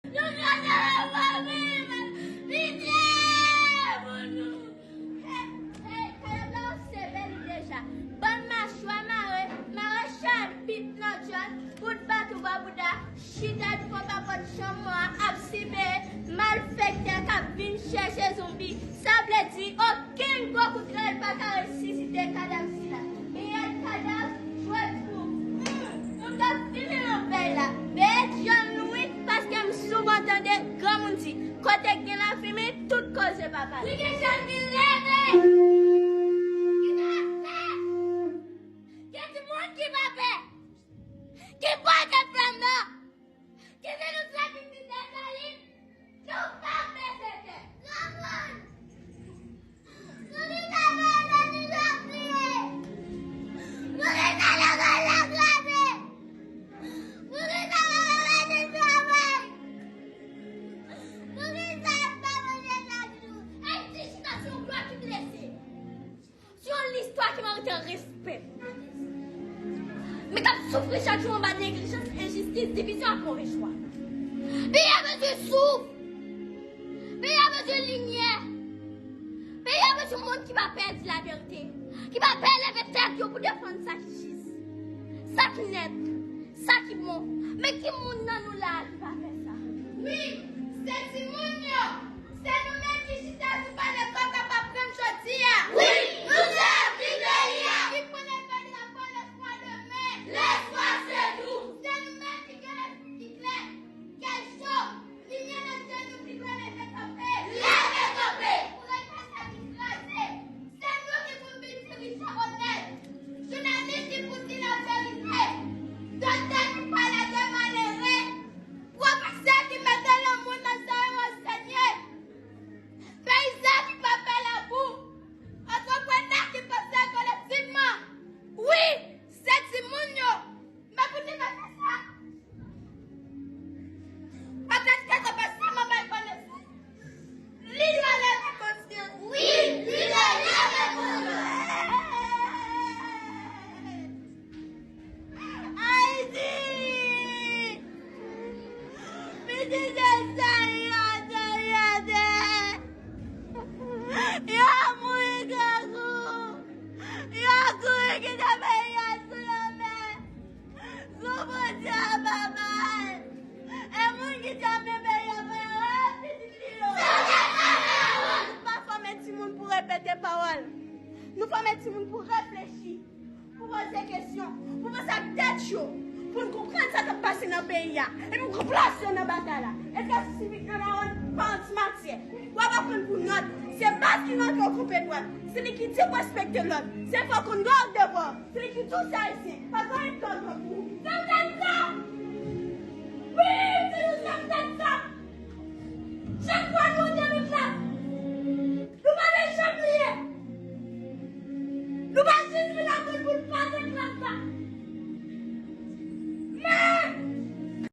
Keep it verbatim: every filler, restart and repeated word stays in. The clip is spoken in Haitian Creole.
Nou kraze lafanmi m! Pitye pou nou! Hey, hey, Kalèb la se bèl deja. Bann machwa mare, mare chal pit nan djòl, pou n bat ou bò bouda, chita devan papòt chanm mwen an, ap siveye malfektè k ap vin chèche zonbi. Sa vle di, okenn gwo kout rèl pa ka resisite kadav sila. Miyèt kadav, jwèt fou. Hmm, nou t ap fini nan vèy la. Veye djòl nou wi, paske m souvan tande granmoun di, kote k gen lafanmi, tout koze pa pale. Wi, gen jèn ki leve, ki pa pè. Gen timoun ki pa pè, ki pote flanm nan. Kite nou tranbile Desalin, nou p ap peze tè. Granmoun! Poukisa papa nou ap kriye? Poukisa lekòl la kraze? Poukisa papa pa gen travay? Poukisa pa manje chak jou? Ayiti chita sou yon glwa ki blese. Se yon listwa ki merite respè. Men k ap soufri chak jou anba neglijans, enjistis, divizyon ak move chwa. Peyi a bezwen souf. Peyi a bezwen limyè. Peyi a bezwen moun ki pa pè di laverite, ki pa pè leve tèt yo pou defann sa ki jis, sa ki nèt, sa ki bon. Men ki moun nan nou la a ki pa fè sa? Wi, se timoun yo. Se nou menm ki chita sou palè kòk ap aprann jodi a. Wi, nou se avni peyi a. Ki pran leve drapo lespwa demen. Lespwa se nou. Se nou menm ki gen lespri ki klè, kè cho, limyè nan je nou ki dwe leve kanpe. Leve kanpe! Pou regle sa ki kraze. Se nou ki pou vin dirije onèt. Jounalis ki pou di laverite. Doktè ki pale de malere. Pwofesè ki mete lanmou nan sa yo ansenye. Peyizan ki pa fè labou. Antreprenè ki panse kolektivman. Wi, se timoun yo. Men pou li pa fè sa, patèt ke se pa sa manman l konnen fè. Li dwe leve konsyans. Wi, li dwe leve konsyans. Ayiti! Pitit Ezayi yo te rete. Yo mouri grangou. Yo kouri kite peyi a sou lanmè. Sou fwontyè a pa mal. E moun ki te ap mennen peyi a pa pitit li yo. Yo pa fòme timoun pou repete pawòl. Nou fòme timoun pou reflechi, pou poze kesyon, pou panse ak tèt yo, pou n konprann sa k ap pase nan peyi a, epi pou ranplase yo nan batay la. Edgasisi Victor Aaron pa antimatyè. W ap aprann pou nòt. Se baz ki rantre w konpetwal. Se li ki di w respekte lòt. Se fò konn gad devwa w. Se li ki di w se ayisyen. Pa gen anyen k ap pou ou. Sa m tèt sa! Wi, se nou sa m tèt sa! Chak fwa nou antre nan klas, nou pa dwe janm bliye. Nou pa jis vin aprann pou n pase klas la.